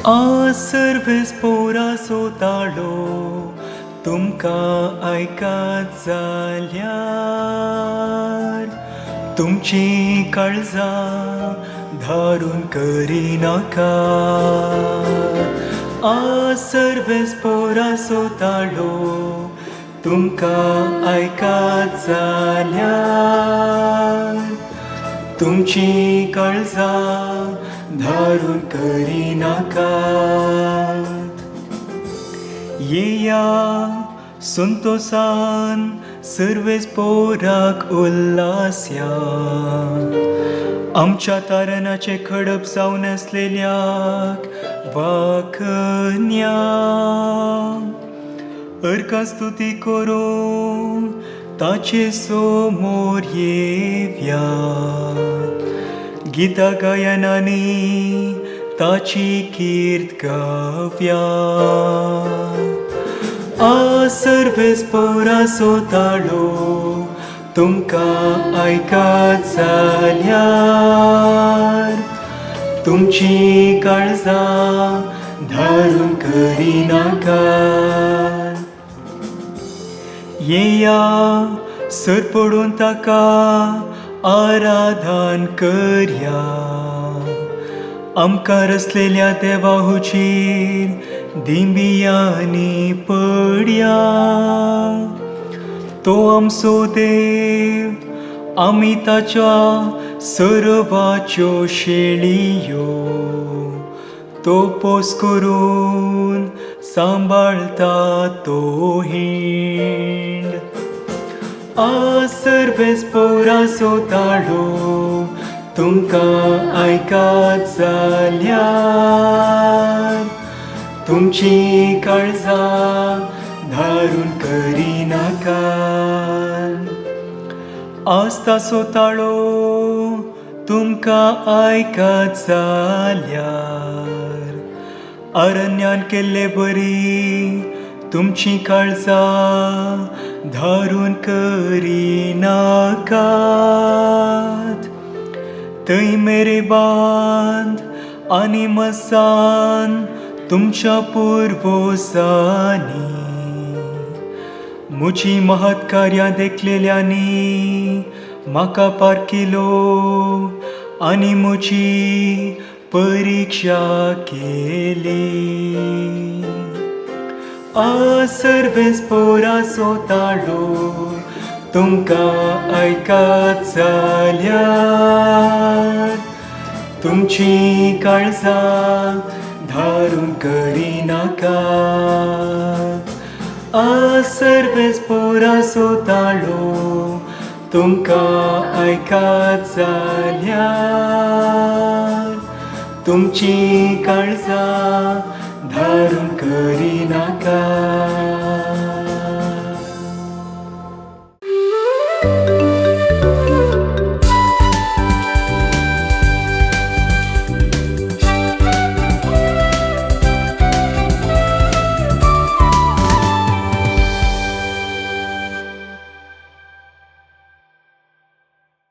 आ सर्वेस पोराचो ताळो तुमकां आयकत जाल्यार तुमची काळजां धारून करिनाका. आ सर्वेस पोराचो ताळो तुमकां आयकत जाल्यार तुमची काळजां धारून करिनाकात. येया संतोसान सर्वेस पोराक उल्लासया, आमच्या तारणाचे खडप जावन आसलेल्याक वाखन्या. अर्का स्तुती करूंक ताचे समोर येव्या, गीता गायनांनी ताची कीर्त गावया. आ सर्वेस पोराचो ताळो तुमकां आयकत जाल्यार तुमची काळजां धारून करिनाकात. येया सरपडून ताका आराधन करया, आमकां रचलेल्या देवा हुजीर दिंबियांनी पडया. तो आमचो देव, आमी ताच्या सर्वाच्यो शेळयो, तो पोस करून सांबाळता तो हिंड. आ सर्वेस पोराचो ताळो तुमकां आयकत जाल्यार तुमची काळजां धारून करिनाकात. आज ताचो ताळो तुमकां आयकत जाल्यार अरण्यान केल्ले बरी तुमची काळजां धारून करिनाकात. थंय मेरे बांद आनी मसान तुमच्या पुर्वजांनी म्हजी महत् कार्यां देखलेल्यांनी म्हाका पारखिलो आनी म्हजी परिक्षा केली. आ सर्वेस पोराचो ताळो तुमकां आयकत जाल्यार तुमची काळजां धारून करिनाकात. आ सर्वेस पोराचो ताळो तुमकां आयकत जाल्यार तुमची काळजां धारून करिनाकात.